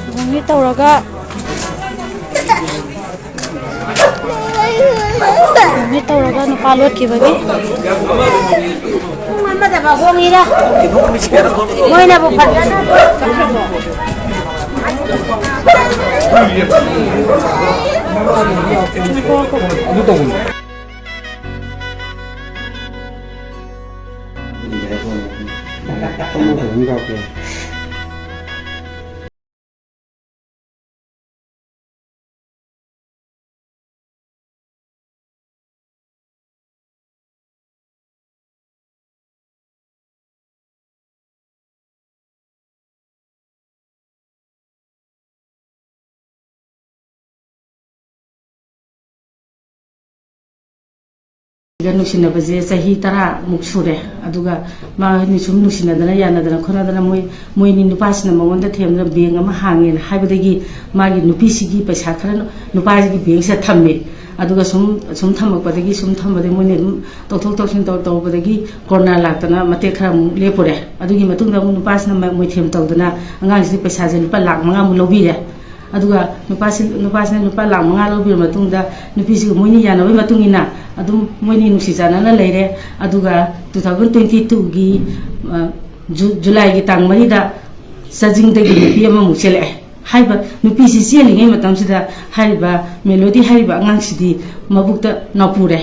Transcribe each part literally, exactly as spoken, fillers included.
ꯂꯨꯍꯣꯡꯅꯤ ꯇꯧꯔꯒ, ꯂꯨꯍꯣꯡꯅꯤ ꯇꯧꯔꯒ ꯅꯨꯄꯥ ꯂꯣꯠꯈꯤꯕꯒꯤ꯫ ꯄꯨꯡ ꯑꯃꯗ ꯍꯣꯡꯉꯤꯔ? ꯃꯣꯏꯅꯕꯨ ꯐꯖꯅ ꯒ ꯅꯨꯡꯁꯤꯅꯕꯁꯦ ꯆꯍꯤ ꯇꯔꯥꯃꯨꯛ ꯁꯨꯔꯦ꯫ ꯑꯗꯨꯒ ꯃꯥꯅꯤ ꯁꯨꯝ ꯅꯨꯡꯁꯤꯅꯗꯅ, ꯌꯥꯅꯗꯅ ꯈꯣꯠꯅꯗꯅ, ꯃꯣꯏ, ꯃꯣꯏꯅꯤ ꯅꯨꯄꯥꯁꯤꯅ ꯃꯉꯣꯟꯗ ꯊꯦꯝꯗꯅ ꯕꯦꯡ ꯑꯃ ꯍꯥꯡꯉꯦꯅ ꯍꯥꯏꯕꯗꯒꯤ ꯃꯥꯒꯤ ꯅꯨꯄꯤꯁꯤꯒꯤ ꯄꯩꯁꯥ ꯈꯔ ꯅꯨꯄꯥꯁꯤꯒꯤ ꯕꯦꯡꯁꯤꯗ ꯊꯝꯃꯦ꯫ ꯑꯗꯨꯒ ꯁꯨꯝ, ꯁꯨꯝ ꯊꯝꯃꯛꯄꯗꯒꯤ, ꯁꯨꯝ ꯊꯝꯕꯗꯒꯤ ꯃꯣꯏꯅ ꯑꯗꯨꯝ ꯇꯧꯊꯣꯛ ꯇꯧꯁꯤꯟ ꯇꯧ-, ꯇꯧꯕꯗꯒꯤ ꯀꯣꯔꯣꯅꯥ ꯂꯥꯛꯇꯅ ꯃꯇꯦꯛ ꯈꯔ ꯑꯃꯨꯛ ꯂꯦꯞꯄꯨꯔꯦ꯫ ꯑꯗꯨꯒꯤ ꯃꯇꯨꯡꯗ ꯑꯃꯨꯛ ꯅꯨꯄꯥꯁꯤꯅ ꯃ-, ꯃꯣꯏꯊꯦꯝ ꯇꯧꯗꯅ ꯑꯉꯥꯡꯁꯤꯒꯤ ꯄꯩꯁꯥꯁꯦ ꯂꯨꯄꯥ ꯂꯥꯈ ꯃꯉꯥꯃꯨꯛ ꯂꯧꯕꯤꯔꯦ꯫ ꯑꯗꯨꯒ ꯅꯨꯄꯥꯁꯤ, ꯅꯨꯄꯥꯁꯤꯅ ꯂꯨꯄꯥ ꯂꯥꯈ ꯃꯉꯥ ꯂꯧꯕꯤꯔ ꯃꯇꯨꯡꯗ, ꯅꯨꯄꯤꯁꯤꯒ ꯃꯣꯏꯅꯤ ꯌꯥꯅꯕꯒꯤ ꯃꯇꯨꯡ ꯏꯟꯅ ꯑꯗꯨꯝ ꯃꯣꯏꯅꯤ ꯅꯨꯡꯁꯤ ꯆꯥꯟꯅꯅ ꯂꯩꯔꯦ꯫ ꯑꯗꯨꯒ two thousand twenty twoꯒꯤ, ꯑ, ꯖꯨ-, ꯖꯨꯂꯥꯏꯒꯤ ꯇꯥꯡ ꯃꯔꯤꯗ ꯆꯥꯖꯤꯡꯗꯒꯤ ꯅꯨꯄꯤ ꯑꯃꯃꯨꯛ ꯆꯦꯜꯂꯛꯑꯦ꯫ ꯍꯥꯏꯔꯤꯕ ꯅꯨꯄꯤꯁꯤ ꯆꯦꯜꯂꯤꯉꯩ ꯃꯇꯝꯁꯤꯗ ꯍꯥꯏꯔꯤꯕ ꯃꯦꯂꯣꯗꯤ ꯍꯥꯏꯔꯤꯕ ꯑꯉꯥꯡꯁꯤꯗꯤ ꯃꯕꯨꯛꯇ ꯅꯥꯎꯄꯨꯔꯦ꯫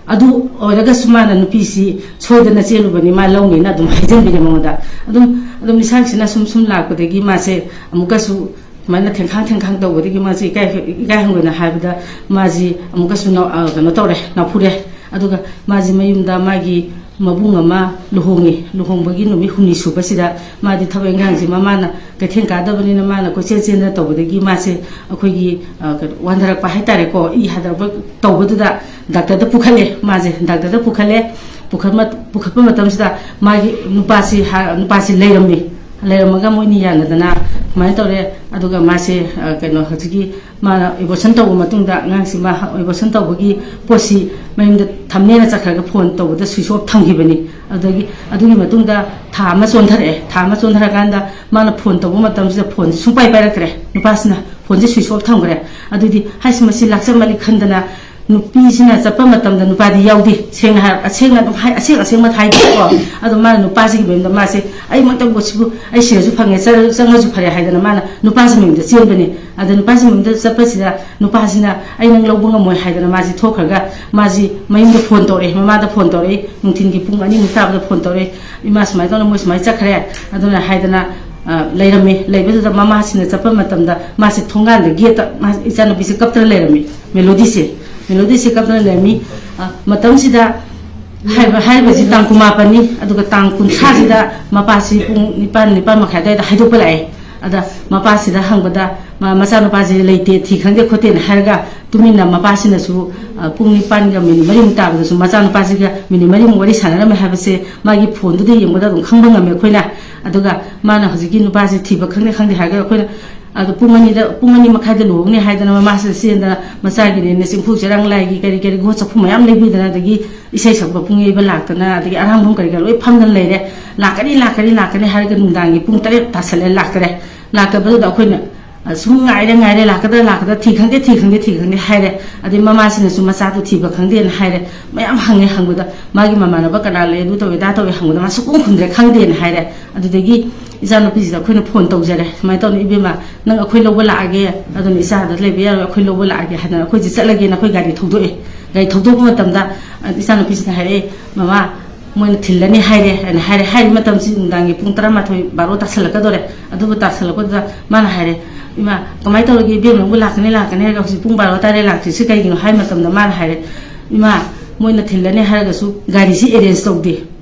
ꯑꯗꯨ ꯑꯣꯏꯔꯒꯁꯨ ꯃꯥꯅ ꯅꯨꯄꯤꯁꯤ ꯁꯣꯏꯗꯅ ꯆꯦꯜꯂꯨꯕꯅꯤ, ꯃꯥ ꯂꯧꯅꯤꯅ ꯑꯗꯨꯝ ꯍꯥꯏꯖꯤꯟꯕꯤꯔꯦ ꯃꯉꯣꯟꯗ꯫ ꯑꯗꯨꯝ, ꯑꯗꯨꯝ ꯏꯁꯥꯡꯁꯤꯅ ꯁꯨꯝ, ꯁꯨꯝ ꯂꯥꯛꯄꯗꯒꯤ ꯃꯥꯁꯦ ꯑꯃꯨꯛꯀꯁꯨ ꯁꯨꯃꯥꯏꯅ ꯊꯦꯡꯈꯥꯡ, ꯊꯦꯡꯈꯥꯡ ꯇꯧꯕꯗꯒꯤ ꯃꯥꯁꯦ ꯏꯀꯥꯏ, ꯏꯀꯥꯏ ꯍꯪꯒꯣꯏꯅ ꯍꯥꯏꯕꯗ ꯃꯥꯁꯤ ꯑꯃꯨꯛꯀꯁꯨ ꯅꯧ-, ꯑ, ꯀꯩꯅꯣ ꯇꯧꯔꯦ, ꯅꯥꯎꯐꯨꯔꯦ꯫ ꯑꯗꯨꯒ ꯃꯥꯁꯤ ꯃꯌꯨꯝꯗ ꯃꯥꯒꯤ ꯃꯕꯨꯡ ꯑꯃ ꯂꯨꯍꯣꯡꯉꯤ꯫ ꯂꯨꯍꯣꯡꯕꯒꯤ ꯅꯨꯃꯤꯠ ꯍꯨꯝꯅꯤ ꯁꯨꯕꯁꯤꯗ ꯃꯥꯗꯤ ꯊꯕꯛ ꯏꯪꯈꯥꯡꯁꯤ ꯃꯃꯥꯅ ꯀꯩꯊꯦꯜ ꯀꯥꯗꯕꯅꯤꯅ ꯃꯥꯅ ꯀꯣꯏꯆꯦꯟ ꯆꯦꯟꯗꯅ ꯇꯧꯕꯗꯒꯤ ꯃꯥꯁꯦ ꯑꯩꯈꯣꯏꯒꯤ, ꯑ, ꯀꯩꯅꯣ, ꯋꯥꯟꯊꯔꯛꯄ ꯍꯥꯏꯇꯥꯔꯦꯀꯣ, ꯏ ꯍꯥꯏꯊꯔꯛꯄ ꯇꯧꯕꯗꯨꯗ ꯗꯥꯛꯇꯔꯗ ꯄꯨꯈꯠꯂꯦ꯫ ꯃꯥꯁꯦ ꯗꯥꯛꯇꯔꯗ ꯄꯨꯈꯠꯂꯦ꯫ ꯄꯨꯈꯠ-, ꯄꯨꯈꯠꯄ ꯃꯇꯝꯁꯤꯗ ꯃꯥꯒꯤ ꯅꯨꯄꯥꯁꯤ ꯍꯥ-, ꯅꯨꯄꯥꯁꯤ ꯂꯩꯔꯝꯃꯤ꯫ ꯂꯩꯔꯝꯃꯒ ꯃꯣꯏꯅꯤ ꯌꯥꯅꯗꯅ ꯁꯨꯃꯥꯏꯅ ꯇꯧꯔꯦ꯫ ꯑꯗꯨꯒ ꯃꯥꯁꯦ, ꯑ, ꯀꯩꯅꯣ, ꯍꯧꯖꯤꯛꯀꯤ ꯃꯥꯅ ꯑꯦꯕꯣꯔꯁꯟ ꯇꯧꯕ ꯃꯇꯨꯡꯗ, ꯑꯉꯥꯡꯁꯤ ꯃꯥ ꯑꯦꯕꯣꯔꯁꯟ ꯇꯧꯕꯒꯤ ꯄꯣꯠꯁꯤ ꯃꯌꯨꯝꯗ ꯊꯝꯅꯦꯅ ꯆꯠꯈ꯭ꯔꯒ ꯐꯣꯟ ꯇꯧꯕꯗ ꯁ꯭ꯋꯤꯆ ꯑꯣꯐ ꯊꯝꯈꯤꯕꯅꯤ꯫ ꯑꯗꯨꯗꯒꯤ, ꯑꯗꯨꯒꯤ ꯃꯇꯨꯡꯗ ꯊꯥ ꯑꯃ ꯆꯣꯟꯊꯔꯛꯑꯦ꯫ ꯊꯥ ꯑꯃ ꯆꯣꯟꯊꯔꯀꯥꯟꯗ ꯃꯥꯅ ꯐꯣꯟ ꯇꯧꯕ ꯃꯇꯝꯁꯤꯗ ꯐꯣꯟꯁꯤ ꯁꯨꯡꯄꯥꯏ ꯄꯥꯏꯔꯛꯇ꯭ꯔꯦ꯫ ꯅꯨꯄꯥꯁꯤꯅ ꯐꯣꯟꯁꯦ ꯁ꯭ꯋꯤꯆ ꯑꯣꯐ ꯊꯝꯈ꯭ꯔꯦ꯫ ꯑꯗꯨꯗꯤ ꯍꯥꯏꯁꯤ ꯃꯁꯤ ꯂꯥꯛꯆꯕꯅꯤ ꯈꯟꯗꯅ ꯅꯨꯄꯤꯁꯤꯅ ꯆꯠꯄ ꯃꯇꯝꯗ ꯅꯨꯄꯥꯗꯤ ꯌꯥꯎꯗꯦ꯫ ꯁꯦꯡꯅ ꯍꯥꯏ, ꯑꯁꯦꯡꯅ ꯑꯗꯨꯝ ꯍꯥꯏ, ꯑꯁꯦꯡ ꯑꯁꯦꯡꯕ ꯍꯥꯏꯗꯦꯀꯣ꯫ ꯑꯗꯣ ꯃꯥꯅ ꯅꯨꯄꯥꯁꯤꯒꯤ ꯃꯌꯨꯝꯗ ꯃꯥꯁꯦ, "ꯑꯩ ꯃꯛꯇꯕꯨ ꯁꯤꯕꯨ ꯑꯩ ꯁꯤꯔꯁꯨ ꯐꯪꯉꯦ, ꯆꯪ-, ꯆꯪꯉꯁꯨ ꯐꯔꯦ" ꯍꯥꯏꯗꯅ ꯃꯥꯅ ꯅꯨꯄꯥꯁꯤ ꯃꯌꯨꯝꯗ ꯆꯦꯟꯕꯅꯦ꯫ ꯑꯗ ꯅꯨꯄꯥꯁꯤ ꯃꯌꯨꯝꯗ ꯆꯠꯄꯁꯤꯗ ꯅꯨꯄꯥꯁꯤꯅ "ꯑꯩ ꯅꯪ ꯂꯧꯕ ꯉꯝꯃꯣꯏ" ꯍꯥꯏꯗꯅ ꯃꯥꯁꯤ ꯊꯣꯛꯈ꯭ꯔꯒ ꯃꯥꯁꯤ ꯃꯌꯨꯝꯗ ꯐꯣꯟ ꯇꯧꯔꯛꯑꯦ, ꯃꯃꯥꯗ ꯐꯣꯟ ꯇꯧꯔꯛꯏ꯫ ꯅꯨꯡꯊꯤꯟꯒꯤ ꯄꯨꯡ ꯑꯅꯤꯃꯨꯛ ꯇꯥꯕꯗ ꯐꯣꯟ ꯇꯧꯔꯛꯏ, "ꯏꯃꯥ ꯁꯨꯃꯥꯏꯅ ꯇꯧꯅ ꯃꯣꯏ ꯁꯨꯃꯥꯏꯅ ꯆꯠꯈ꯭ꯔꯦ" ꯑꯗꯨꯅ ꯍꯥꯏꯗꯅ, ꯑ, ꯂꯩꯔꯝꯃꯤ꯫ ꯂꯩꯕꯗꯨꯗ ꯃꯃꯥꯁꯤꯅ ꯆꯠꯄ ꯃꯇꯝꯗ ꯃꯥꯁꯤ ꯊꯣꯡꯒꯥꯟꯗ, ꯒꯦꯠꯇ ꯃꯥ, ꯏꯆꯥꯅꯨꯄꯤꯁꯦ ꯀꯞꯇꯅ ꯂꯩꯔꯝꯃꯤ꯫ ꯃꯦꯂꯣꯗꯤꯁꯦ, ꯃꯦꯂꯣꯗꯤꯁꯦ ꯀꯞꯇꯅ ꯂꯩꯔꯝꯃꯤ꯫ ꯑ, ꯃꯇꯝꯁꯤꯗ ꯍꯥꯏꯕ, ꯍꯥꯏꯔꯤꯕꯁꯤ ꯇꯥꯡ ꯀꯨꯟꯃꯥꯄꯟꯅꯤ, ꯑꯗꯨꯒ ꯇꯥꯡ ꯀꯨꯟꯊ꯭ꯔꯥꯁꯤꯗ ꯃꯄꯥꯁꯤ ꯄꯨꯡ ꯅꯤꯄꯥꯟ, ꯅꯤꯄꯥꯟ ꯃꯈꯥꯏ ꯑꯗꯨꯋꯥꯏꯗ ꯍꯥꯏꯗꯣꯛꯄ ꯂꯥꯛꯑꯦ꯫ ꯑꯗ ꯃꯄꯥꯁꯤꯗ ꯍꯪꯕꯗ, ꯃ-, ꯃꯆꯥꯅꯨꯄꯥꯁꯦ ꯂꯩꯇꯦ, ꯊꯤ ꯈꯪꯗꯦ ꯈꯣꯠꯇꯦꯅ ꯍꯥꯏꯔꯒ, ꯇꯨꯃꯤꯟꯅ ꯃꯄꯥꯁꯤꯅꯁꯨ, ꯑ, ꯄꯨꯡ ꯅꯤꯄꯥꯟꯒ ꯃꯤꯅꯤꯠ ꯃꯔꯤꯃꯨꯛ ꯇꯥꯕꯗꯁꯨ ꯃꯆꯥꯅꯨꯄꯥꯁꯤꯒ ꯃꯤꯅꯤꯠ ꯃꯔꯤꯃꯨꯛ ꯋꯥꯔꯤ ꯁꯥꯟꯅꯔꯝꯃꯦ ꯍꯥꯏꯕꯁꯦ ꯃꯥꯒꯤ ꯐꯣꯟꯗꯨꯗ ꯌꯦꯡꯕꯗ ꯑꯗꯨꯝ ꯈꯪꯕ ꯉꯝꯃꯦ ꯑꯩꯈꯣꯏꯅ꯫ ꯑꯗꯨꯒ ꯃꯥꯅ ꯍꯧꯖꯤꯛꯀꯤ ꯅꯨꯄꯥꯁꯦ ꯊꯤꯕ ꯈꯪꯗꯦ ꯈꯪꯗꯦ ꯍꯥꯏꯔꯒ ꯑꯩꯈꯣꯏꯅ ꯑꯗꯣ ꯄꯨꯡ ꯑꯅꯤꯗ, ꯄꯨꯡ ꯑꯅꯤ ꯃꯈꯥꯏꯗ ꯂꯨꯍꯣꯡꯅꯤ ꯍꯥꯏꯗꯅ ꯃꯃꯥꯁꯤꯗ ꯆꯦꯟꯗꯅ ꯃꯆꯥꯒꯤꯅꯦꯅ ꯆꯤꯡꯐꯨ ꯆꯦꯔꯥꯡ ꯂꯥꯏꯒꯤ ꯀꯔꯤ ꯀꯔꯤ ꯒꯣ ꯆꯥꯛꯈꯨꯝ ꯃꯌꯥꯝ ꯂꯩꯕꯤꯗꯅ, ꯑꯗꯒꯤ ꯏꯁꯩ ꯁꯛꯄ ꯄꯨꯡ ꯌꯩꯕ ꯂꯥꯛꯇꯅ, ꯑꯗꯒꯤ ꯑꯔꯥꯡꯕꯝ ꯀꯔꯤ ꯀꯔꯥ ꯂꯣꯏ ꯐꯝꯗꯅ ꯂꯩꯔꯦ꯫ "ꯂꯥꯛꯀꯅꯤ, ꯂꯥꯛꯀꯅꯤ, ꯂꯥꯛꯀꯅꯤ" ꯍꯥꯏꯔꯒ ꯅꯨꯡꯗꯥꯡꯒꯤ ꯄꯨꯡ ꯇꯔꯦꯠ ꯇꯥꯁꯜꯂꯦ, ꯂꯥꯛꯇꯔꯦ꯫ ꯂꯥꯛꯇꯕꯗꯨꯗ ꯑꯩꯈꯣꯏꯅ, ꯑ, ꯁꯨꯝ ꯉꯥꯏꯔꯦ, ꯉꯥꯏꯔꯦ, ꯂꯥꯛꯀꯗ꯭ꯔꯥ, ꯂꯥꯛꯀꯗ꯭ꯔꯥ, "ꯊꯤ ꯈꯪꯗꯦ, ꯊꯤ ꯈꯪꯗꯦ, ꯊꯤ ꯈꯪꯗꯦ" ꯍꯥꯏꯔꯦ꯫ ꯑꯗꯩ ꯃꯃꯥꯁꯤꯅꯁꯨ ꯃꯆꯥꯗꯣ ꯊꯤꯕ ꯈꯪꯗꯦꯅ ꯍꯥꯏꯔꯦ꯫ ꯃꯌꯥꯝ ꯍꯪꯉꯦ, ꯍꯪꯕꯗ ꯃꯥꯒꯤ ꯃꯃꯥꯟꯅꯕ ꯀꯅꯥ ꯂꯩ, ꯑꯗꯨ ꯇꯧꯋꯦ, ꯑꯗꯥ ꯇꯧꯋꯦ ꯍꯪꯕꯗ ꯃꯥ ꯁꯨꯛꯈꯨꯝ ꯈꯨꯝꯗ꯭ꯔꯦ, ꯈꯪꯗꯦꯅ ꯍꯥꯏꯔꯦ꯫ ꯑꯗꯨꯗꯒꯤ ꯏꯆꯥꯅꯨꯄꯤꯁꯤꯗ ꯑꯩꯈꯣꯏꯅ ꯐꯣꯟ ꯇꯧꯖꯔꯦ, ꯁꯨꯃꯥꯏꯅ ꯇꯧꯅ, "ꯏꯕꯦꯝꯃ, ꯅꯪ ꯑꯩꯈꯣꯏ ꯂꯧꯕ ꯂꯥꯛꯑꯒꯦ, ꯑꯗꯨꯅ ꯏꯆꯥꯗ ꯂꯩꯕ ꯌꯥꯔꯣꯏ, ꯑꯩꯈꯣꯏ ꯂꯧꯕ ꯂꯥꯛꯑꯒꯦ" ꯍꯥꯏꯗꯅ ꯑꯩꯈꯣꯏꯁꯦ ꯆꯠꯂꯒꯦꯅ ꯑꯩꯈꯣꯏ ꯒꯥꯔꯤ ꯊꯧꯗꯣꯛꯑꯦ꯫ ꯒꯥꯔꯤ ꯊꯧꯗꯣꯛꯄ ꯃꯇꯝꯗ, ꯑ, ꯏꯆꯥꯅꯨꯄꯤꯁꯤꯅ ꯍꯥꯏꯔꯛꯑꯦ, "ꯃꯃꯥ, ꯃꯣꯏꯅ ꯊꯤꯜꯂꯅꯤ ꯍꯥꯏꯔꯦ" ꯍꯥꯏꯅ ꯍꯥꯏꯔꯦ꯫ ꯍꯥꯏꯔꯤꯕ ꯃꯇꯝꯁꯤ ꯅꯨꯡꯗꯥꯡꯒꯤ ꯄꯨꯡ ꯇꯔꯥꯃꯥꯊꯣꯏ, ꯕꯥꯔꯣ ꯇꯥꯁꯜꯂꯛꯀꯗꯧꯔꯦ꯫ ꯑꯗꯨꯕꯨ ꯇꯥꯁꯜꯂꯛꯄꯗꯨꯗ ꯃꯥꯅ ꯍꯥꯏꯔꯦ, "ꯏꯃꯥ, ꯀꯃꯥꯏꯅ ꯇꯧꯔꯒꯦ? ꯏꯕꯦꯝꯃꯕꯨ ꯂꯥꯛꯀꯅꯤ, ꯂꯥꯛꯀꯅꯤ ꯍꯥꯏꯔꯒ ꯍꯧꯖꯤꯛ ꯄꯨꯡ ꯕꯥꯔꯣ ꯇꯥꯔꯦ, ꯂꯥꯛꯇ꯭ꯔꯤꯁꯤ ꯀꯩꯒꯤꯅꯣ?" ꯍꯥꯏ ꯃꯇꯝꯗ ꯃꯥꯅ ꯍꯥꯏꯔꯦ, "ꯏꯃꯥ, ꯃꯣꯏꯅ ꯊꯤꯜꯂꯅꯤ ꯍꯥꯏꯔꯒꯁꯨ ꯒꯥꯔꯤꯁꯤ ꯑꯦꯔꯦꯟꯖ ꯇꯧꯗꯦ,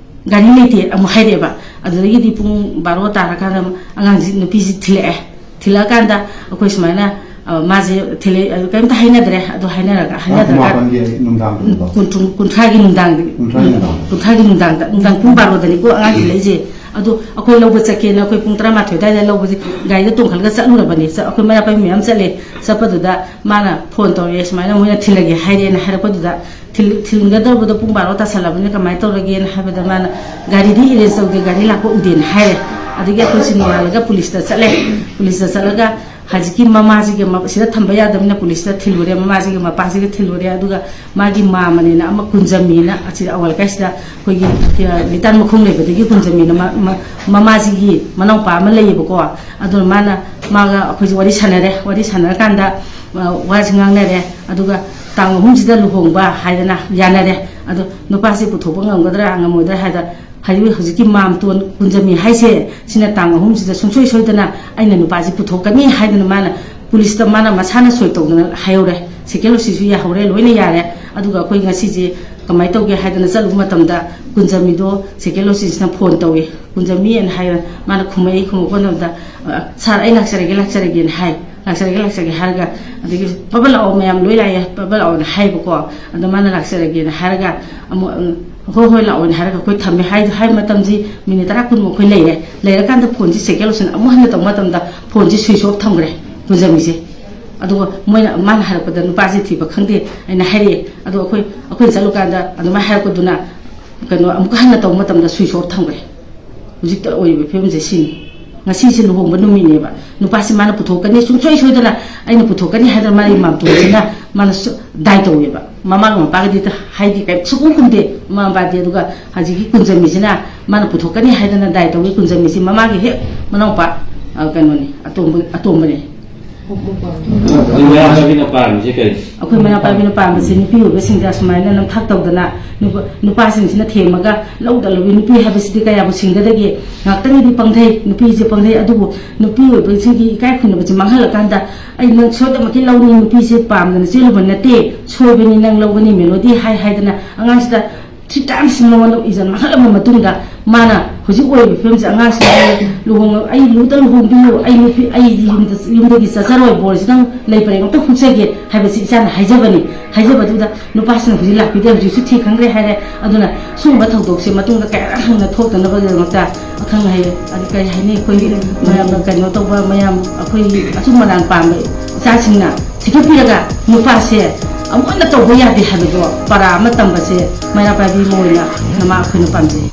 ꯒꯥꯔꯤ ꯂꯩꯇꯦ" ꯑꯃꯨꯛ ꯍꯥꯏꯔꯛꯑꯦꯕ꯫ ꯑꯗꯨꯗꯒꯤꯗꯤ ꯄꯨꯡ ꯕꯥꯔꯣ ꯇꯥꯔꯀꯥꯟꯗ ꯑꯉꯥꯡꯁꯤ, ꯅꯨꯄꯤꯁꯤ ꯊꯤꯜꯂꯛꯑꯦ꯫ ꯊꯤꯜꯂꯛꯑꯀꯥꯟꯗ ꯑꯩꯈꯣꯏ ꯁꯨꯃꯥꯏꯅ, ꯑ, ꯃꯥꯁꯦ ꯊꯤꯜꯂꯛꯑꯦ, ꯑꯗꯨ ꯀꯔꯤꯝꯇ ꯍꯥꯏꯅꯗ꯭ꯔꯦ꯫ ꯑꯗꯨ ꯍꯥꯏꯅꯔꯒ, ꯇꯥꯡ ꯍꯥꯏꯅꯗ꯭ꯔꯒ ꯀꯨꯟꯃꯥꯄꯟꯒꯤ ꯅꯨꯡꯗꯥꯡꯗꯨꯗꯀꯣ? ꯀꯨꯟꯊ꯭ꯔꯥ-, ꯀꯨꯟꯊ꯭ꯔꯥꯒꯤ ꯅꯨꯡꯗꯥꯡꯗ, ꯀꯨꯟꯊ꯭ꯔꯥꯒꯤ ꯅꯨꯡꯗꯥꯡꯗ꯫ ꯀꯨꯟꯊ꯭ꯔꯥꯒꯤ ꯅꯨꯡꯗꯥꯡꯗ, ꯅꯨꯡꯗꯥꯡ ꯄꯨꯡ ꯕꯥꯔꯣꯗꯅꯤꯀꯣ ꯑꯉꯥꯡ ꯊꯤꯜꯂꯛꯏꯁꯦ꯫ ꯑꯗꯨ ꯑꯩꯈꯣꯏ ꯂꯧꯕ ꯆꯠꯀꯦꯅ ꯑꯩꯈꯣꯏ ꯄꯨꯡ ꯇꯔꯥꯃꯥꯊꯣꯏ ꯑꯗꯨꯋꯥꯏꯗ ꯂꯧꯕꯁꯦ ꯒꯥꯔꯤꯗ ꯇꯣꯡꯈꯠꯂꯒ ꯆꯠꯂꯨꯔꯕꯅꯤ꯫ ꯆꯠ-, ꯑꯩꯈꯣꯏ ꯃꯩꯔꯥ ꯄꯥꯏꯕꯤ ꯃꯌꯥꯝ ꯆꯠꯂꯦ꯫ ꯆꯠꯄꯗꯨꯗ ꯃꯥꯅ ꯐꯣꯟ ꯇꯧꯔꯛꯑꯦ, "ꯁꯨꯃꯥꯏꯅ ꯃꯣꯏꯅ ꯊꯤꯜꯂꯒꯦ ꯍꯥꯏꯔꯦꯅ" ꯍꯥꯏꯔꯛꯄꯗꯨꯗ, "ꯊꯤꯜ-, ꯊꯤꯟꯒꯗꯧꯕꯗꯣ ꯄꯨꯡ ꯕꯥꯔꯣ ꯇꯥꯁꯜꯂꯕꯅꯤꯅ ꯀꯃꯥꯏꯅ ꯇꯧꯔꯒꯦꯅ?" ꯍꯥꯏꯕꯗ ꯃꯥꯅ, "ꯒꯥꯔꯤꯗꯤ ꯑꯦꯔꯦꯟꯖ ꯇꯧꯗꯦ, ꯒꯥꯔꯤ ꯂꯥꯛꯄ ꯎꯗꯦꯅ" ꯍꯥꯏꯔꯦ꯫ ꯑꯗꯒꯤ ꯑꯩꯈꯣꯏꯁꯤ ꯅꯣꯡꯉꯥꯜꯂꯒ ꯄꯨꯂꯤꯁꯇ ꯆꯠꯂꯦ꯫ ꯄꯨꯂꯤꯁꯇ ꯆꯠꯂꯒ ꯍꯧꯖꯤꯛꯀꯤ ꯃꯃꯥꯁꯤꯒ ꯃ-, ꯁꯤꯗ ꯊꯝꯕ ꯌꯥꯗꯕꯅꯤꯅ ꯄꯨꯂꯤꯁꯇ ꯊꯤꯜꯂꯨꯔꯦ, ꯃꯃꯥꯁꯤꯒ ꯃꯄꯥꯁꯤꯒ ꯊꯤꯜꯂꯨꯔꯦ꯫ ꯑꯗꯨꯒ ꯃꯥꯒꯤ ꯃꯥꯃꯅꯦꯅ ꯑꯃ ꯀꯨꯟꯖꯝꯃꯤꯅ ꯑꯁꯤꯗ ꯑꯋꯥ ꯂꯩꯀꯥꯏꯁꯤꯗ ꯑꯩꯈꯣꯏꯒꯤ, ꯑ, ꯂꯤꯇꯥꯟ ꯃꯈꯣꯡ ꯂꯩꯕꯗꯒꯤ ꯀꯨꯟꯖꯝꯃꯤꯅ ꯃ-, ꯃ-, ꯃꯃꯥꯁꯤꯒꯤ ꯃꯅꯥꯎꯄꯥ ꯑꯃ ꯂꯩꯌꯦꯕꯀꯣ꯫ ꯑꯗꯨꯅ ꯃꯥꯅ, ꯃꯥꯒ ꯑꯩꯈꯣꯏꯁꯦ ꯋꯥꯔꯤ ꯁꯥꯟꯅꯔꯦ꯫ ꯋꯥꯔꯤ ꯁꯥꯟꯅꯔꯀꯥꯟꯗ, ꯑ, ꯋꯥꯁꯤ ꯉꯥꯡꯅꯔꯦ꯫ ꯑꯗꯨꯒ ꯇꯥꯡ ꯑꯍꯨꯝꯁꯤꯗ ꯂꯨꯍꯣꯡꯕ ꯍꯥꯏꯗꯅ ꯌꯥꯅꯔꯦ꯫ ꯑꯗꯣ ꯅꯨꯄꯥꯁꯤ ꯄꯨꯊꯣꯛꯄ ꯉꯝꯒꯗ꯭ꯔꯥ ꯉꯝꯃꯣꯏꯗ꯭ꯔꯥ ꯍꯥꯏꯗ, ꯍꯥꯏꯗꯤ ꯍꯧꯖꯤꯛꯀꯤ ꯃꯥꯝꯇꯣꯟ ꯀꯨꯟꯖꯝꯃꯤ ꯍꯥꯏꯁꯦ, ꯁꯤꯅ ꯇꯥꯡ ꯑꯍꯨꯝꯁꯤꯗ ꯁꯨꯡꯁꯣꯏ ꯁꯣꯏꯗꯅ ꯑꯩꯅ ꯅꯨꯄꯥꯁꯤ ꯄꯨꯊꯣꯛꯀꯅꯤ ꯍꯥꯏꯗꯅ ꯃꯥꯅ ꯄꯨꯂꯤꯁꯇ ꯃꯥꯅ ꯃꯁꯥꯅ ꯁꯣꯏ ꯇꯧꯗꯅ ꯍꯥꯏꯍꯧꯔꯦ꯫ ꯁꯦꯀꯦꯟ ꯑꯣ ꯁꯤꯁꯨ ꯌꯥꯍꯧꯔꯦ, ꯂꯣꯏꯅ ꯌꯥꯔꯦ꯫ ꯑꯗꯨꯒ ꯑꯩꯈꯣꯏ ꯉꯁꯤꯁꯦ ꯀꯃꯥꯏꯅ ꯇꯧꯒꯦ ꯍꯥꯏꯗꯅ ꯆꯠꯂꯨꯕ ꯃꯇꯝꯗ ꯀꯨꯟꯖꯝꯃꯤꯗꯣ ꯁꯦꯀꯦꯟ ꯑꯣ ꯁꯤꯁꯤꯅ ꯐꯣꯟ ꯇꯧꯏ꯫ "ꯀꯨꯟꯖꯝꯃꯤ?" ꯍꯥꯏꯅ ꯍꯥꯏꯔ ꯃꯥꯅ ꯈꯨꯝꯃꯛꯏ꯫ ꯈꯨꯝꯃꯛꯄ ꯃꯇꯝꯗ, "ꯑ, ꯁꯥꯔ, ꯑꯩ ꯂꯥꯛꯆꯔꯒꯦ, ꯂꯥꯛꯆꯔꯒꯦꯅ" ꯍꯥꯏ꯫ "ꯂꯥꯛꯆꯔꯒꯦ, ꯂꯥꯛꯆꯔꯒꯦ" ꯍꯥꯏꯔꯒ, ꯑꯗꯒꯤ "ꯄꯕꯠ ꯂꯥꯛꯑꯣ, ꯃꯌꯥꯝ ꯂꯣꯏ ꯂꯥꯛꯑꯦ, ꯄꯕꯠ ꯂꯥꯛꯑꯣꯅ" ꯍꯥꯏꯕꯀꯣ꯫ ꯑꯗꯣ ꯃꯥꯅ "ꯂꯥꯛꯆꯔꯒꯦꯅ" ꯍꯥꯏꯔꯒ ꯑꯃꯨꯛ, "ꯎꯝ, ꯍꯣꯏ, ꯍꯣꯏ, ꯂꯥꯛꯑꯣꯅ" ꯍꯥꯏꯔꯒ ꯑꯩꯈꯣꯏ ꯊꯝꯃꯦ꯫ ꯍꯥꯏ-, ꯍꯥꯏꯕ ꯃꯇꯝꯁꯤ ꯃꯤꯅꯤꯠ ꯇꯔꯥ ꯀꯨꯟꯃꯨꯛ ꯑꯩꯈꯣꯏ ꯂꯩꯔꯦ꯫ ꯂꯩꯔꯀꯥꯟꯗ ꯐꯣꯟꯁꯤ ꯁꯦꯀꯦꯟ ꯑꯣ ꯁꯤꯅ ꯑꯃꯨꯛ ꯍꯟꯅ ꯇꯧꯕ ꯃꯇꯝꯗ ꯐꯣꯟꯁꯤ ꯁ꯭ꯋꯤꯆ ꯑꯣꯐ ꯊꯝꯈ꯭ꯔꯦ ꯀꯨꯟꯖꯝꯃꯤꯁꯦ꯫ ꯑꯗꯨꯒ ꯃꯣꯏꯅ, ꯃꯥꯅ ꯍꯥꯏꯔꯛꯄꯗ ꯅꯨꯄꯥꯁꯦ ꯊꯤꯕ ꯈꯪꯗꯦ ꯍꯥꯏꯅ ꯍꯥꯏꯔꯛꯑꯦ꯫ ꯑꯗꯣ ꯑꯩꯈꯣꯏ, ꯑꯩꯈꯣꯏꯅ ꯆꯠꯂꯨꯀꯥꯟꯗ ꯑꯗꯨꯃꯥꯏꯅ ꯍꯥꯏꯔꯛꯄꯗꯨꯅ ꯀꯩꯅꯣ, ꯑꯃꯨꯛꯀ ꯍꯟꯅ ꯇꯧꯕ ꯃꯇꯝꯗ ꯁ꯭ꯋꯤꯆ ꯑꯣꯐ ꯊꯝꯈ꯭ꯔꯦ꯫ ꯍꯧꯖꯤꯛꯇ ꯑꯣꯏꯔꯤꯕ ꯐꯤꯕꯝꯁꯦ ꯁꯤꯅꯤ꯫ ꯉꯁꯤꯁꯦ ꯂꯨꯍꯣꯡꯕ ꯅꯨꯃꯤꯠꯅꯦꯕ꯫ ꯅꯨꯄꯥꯁꯤ ꯃꯥꯅ ꯄꯨꯊꯣꯛꯀꯅꯤ, ꯁꯨꯡꯁꯣꯏ ꯁꯣꯏꯗꯅ ꯑꯩꯅ ꯄꯨꯊꯣꯛꯀꯅꯤ ꯍꯥꯏꯗꯅ ꯃꯥꯒꯤ ꯃꯥꯝꯇꯣꯟꯁꯤꯅ ꯃꯥꯅ ꯁꯨ-, ꯗꯥꯏ ꯇꯧꯋꯦꯕ꯫ ꯃꯃꯥꯒ ꯃꯄꯥꯒꯗꯤ ꯇ-, ꯍꯥꯏꯗꯤ ꯀꯩ ꯁꯨꯛꯈꯨꯝ ꯈꯨꯝꯗꯦ ꯃꯃꯥ ꯃꯄꯥꯗꯤ꯫ ꯑꯗꯨꯒ ꯍꯧꯖꯤꯛꯀꯤ ꯀꯨꯟꯖꯝꯃꯤꯁꯤꯅ ꯃꯥꯅ ꯄꯨꯊꯣꯛꯀꯅꯤ ꯍꯥꯏꯗꯅ ꯗꯥꯏ ꯇꯧꯋꯤ꯫ ꯀꯨꯟꯖꯝꯃꯤꯁꯤ ꯃꯃꯥꯒꯤ ꯍꯦꯛ ꯃꯅꯥꯎꯄꯥ, ꯑ, ꯀꯩꯅꯣꯅꯤ, ꯑꯇꯣꯝꯕ-, ꯑꯇꯣꯝꯕꯅꯤ꯫ ꯑꯗꯨ ꯃꯌꯥꯝ ꯆꯠꯃꯤꯟꯅ ꯄꯥꯝꯃꯤꯁꯦ ꯀꯔꯤ? ꯑꯩꯈꯣꯏ ꯃꯩꯔꯥ ꯄꯥꯏꯕꯤꯅ ꯄꯥꯝꯕꯁꯦ ꯅꯨꯄꯤ ꯑꯣꯏꯕꯁꯤꯡꯗ ꯁꯨꯃꯥꯏꯅ ꯅꯝꯊꯥꯛ ꯇꯧꯗꯅ ꯅꯨꯄꯥ-, ꯅꯨꯄꯥꯁꯤꯡꯁꯤꯅ ꯊꯦꯝꯃꯒ ꯂꯧꯗ ꯂꯧꯏ꯫ ꯅꯨꯄꯤ ꯍꯥꯏꯕꯁꯤꯗꯤ ꯀꯌꯥꯕꯨ ꯁꯤꯡꯒꯗꯒꯦ? ꯉꯥꯛꯇꯪꯒꯤꯗꯤ ꯄꯪꯊꯩ, ꯅꯨꯄꯤꯁꯦ ꯄꯪꯊꯩ, ꯑꯗꯨꯕꯨ ꯅꯨꯄꯤ ꯑꯣꯏꯕꯁꯤꯡꯒꯤ ꯏꯀꯥꯏ ꯈꯨꯝꯅꯕꯁꯦ ꯃꯥꯡꯍꯜꯂꯀꯥꯟꯗ "ꯑꯩ ꯅꯪ ꯁꯣꯏꯗꯅꯃꯛꯀꯤ ꯂꯧꯅꯤ, ꯅꯨꯄꯤꯁꯦ ꯄꯥꯝꯗꯅ ꯆꯦꯜꯂꯨꯕ ꯅꯠꯇꯦ, ꯁꯣꯏꯕꯅꯤ, ꯅꯪ ꯂꯧꯒꯅꯤ ꯃꯦꯂꯣꯗꯤ" ꯍꯥꯏ ꯍꯥꯏꯗꯅ ꯑꯉꯥꯡꯁꯤꯗ three times ꯃꯉꯣꯟꯗ ꯏꯖꯠ ꯃꯥꯡꯍꯜꯂꯕ ꯃꯇꯨꯡꯗ ꯃꯥꯅ ꯍꯧꯖꯤꯛ ꯑꯣꯏꯔꯤꯕ ꯐꯤꯕꯝꯁꯦ, ꯑꯉꯥꯡꯁꯤꯡ ꯂꯨꯍꯣꯡ, "ꯑꯩ ꯂꯨꯗ ꯂꯨꯍꯣꯡꯕꯤꯌꯨ, ꯑꯩ ꯅꯨꯄꯤ, ꯑꯩꯗꯤ ꯌꯨꯝꯗ, ꯌꯨꯝꯗꯒꯤ ꯆꯠꯆꯔꯣꯏ, ꯕꯣꯔꯁꯤꯗꯪ ꯂꯩ ꯄꯔꯦꯡ ꯑꯝꯇ ꯍꯨꯛꯆꯒꯦ" ꯍꯥꯏꯕꯁꯤ ꯏꯆꯥꯅ ꯍꯥꯏꯖꯕꯅꯤ꯫ ꯍꯥꯏꯖꯕꯗꯨꯗ ꯅꯨꯄꯥꯁꯤꯅ ꯍꯧꯖꯤꯛ ꯂꯥꯛꯄꯤꯗꯦ, ꯍꯧꯖꯤꯛꯁꯨ ꯊꯤ ꯈꯪꯈ꯭ꯔꯦ ꯍꯥꯏꯔꯦ꯫ ꯑꯗꯨꯅ ꯁꯤꯒꯨꯝꯕ ꯊꯧꯗꯣꯛꯁꯦ ꯃꯇꯨꯡꯗ ꯀꯌꯥꯔꯛ ꯍꯟꯅ ꯊꯣꯛꯇꯅꯕꯒꯤꯗꯃꯛꯇ ꯑꯈꯪ ꯑꯍꯩ, ꯑꯗꯨ ꯀꯔꯤ ꯍꯥꯏꯅꯤ, ꯑꯩꯈꯣꯏꯒꯤ ꯃꯌꯥꯝꯅ ꯀꯩꯅꯣ ꯇꯧꯕ, ꯃꯌꯥꯝ ꯑꯩꯈꯣꯏꯒꯤ ꯑꯆꯨꯝ ꯑꯔꯥꯟ ꯄꯥꯝꯕ ꯏꯆꯥꯁꯤꯡꯅ ꯊꯤꯒꯠꯄꯤꯔꯒ ꯅꯨꯄꯥꯁꯦ ꯑꯃꯨꯛ ꯍꯟꯅ ꯇꯧꯕ ꯌꯥꯗꯦ ꯍꯥꯏꯕꯗꯣ ꯄꯔꯥ ꯑꯃ ꯇꯝꯕꯁꯦ ꯃꯩꯔꯥ ꯄꯥꯏꯕꯤ ꯑꯃ ꯑꯣꯏꯅ ꯅꯃꯥ ꯑꯩꯈꯣꯏꯅ ꯄꯥꯝꯖꯩ꯫